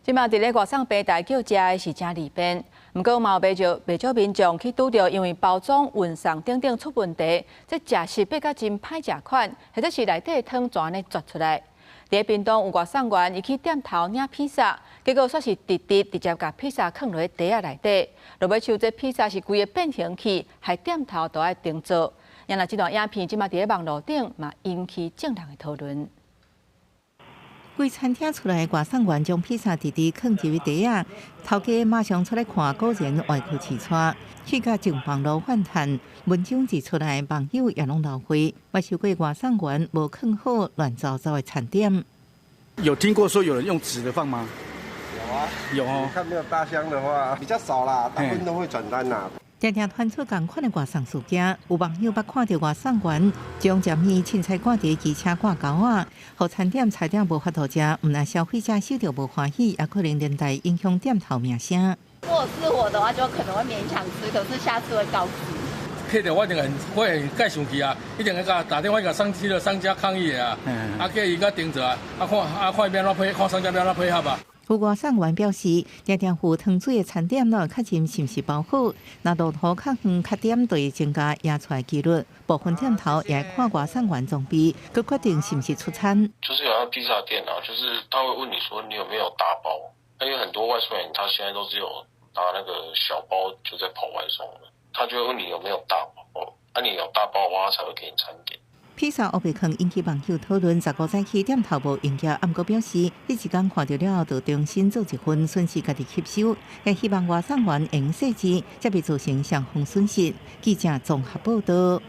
這馬佇咧外送平台叫食的是誠利便，毋過嘛有袂少民眾去拄著因為包裝、運送等等出問題，這食食變甲真歹食款，或者是內底湯全按呢絕出來。佇咧屏東有外送員，伊去店頭領披薩，結果煞是直直直接共披薩囥落去袋仔內底，落尾像這披薩是規个變形去，害店頭都愛重做。因為這段影片這馬佇咧網路頂嘛引起眾人的討論。規餐廳出來，外送員將披薩直直囥入去袋仔，頭家馬上出來看，果然歪曲刺跙，去甲上網路反彈。文章一出來，網友也攏鬧火，嘛受過外送員無囥好亂糟糟的餐點。有聽過說有人用紙的放嗎？有啊，有哦。看沒有大箱的話比較少啦，大部分都會轉單啦。定定傳出仝款的外送事件，有網友捌看著外送員將食物凊彩掛佇機車掛鈎仔，予餐點差點無法度食，毋但消費者受著無歡喜，也可能連帶影響店頭名聲。如果是我的話，就可能會勉強吃，可是下次會告知。客著我一定很會蓋生氣啊！一定會共打電話共商區的商家抗議啊！啊，叫伊共重做啊！啊看啊看欲按怎配，看商家欲按怎配合啊！有外送員表示，定定有湯水的餐點，攏會確認是毋是包好。若路途較遠較點，就會增加驗出來幾率。部分店頭也會看外送員裝備，閣決定是毋是出餐。就是有那披薩店啊，就是他會問你說你有沒有大包？因為很多外送員他現在都是有拿那個小包就在跑外送了，他就會問你有沒有大包，啊你有大包的話，他才會給你餐點。披薩烏白囥引起網友討論，15早起店頭無營業，毋過表示，彼一工看著了後，就重新做一份，損失家己吸收，也希望外送員會用細緻，才袂造成雙方損失。記者綜合報導。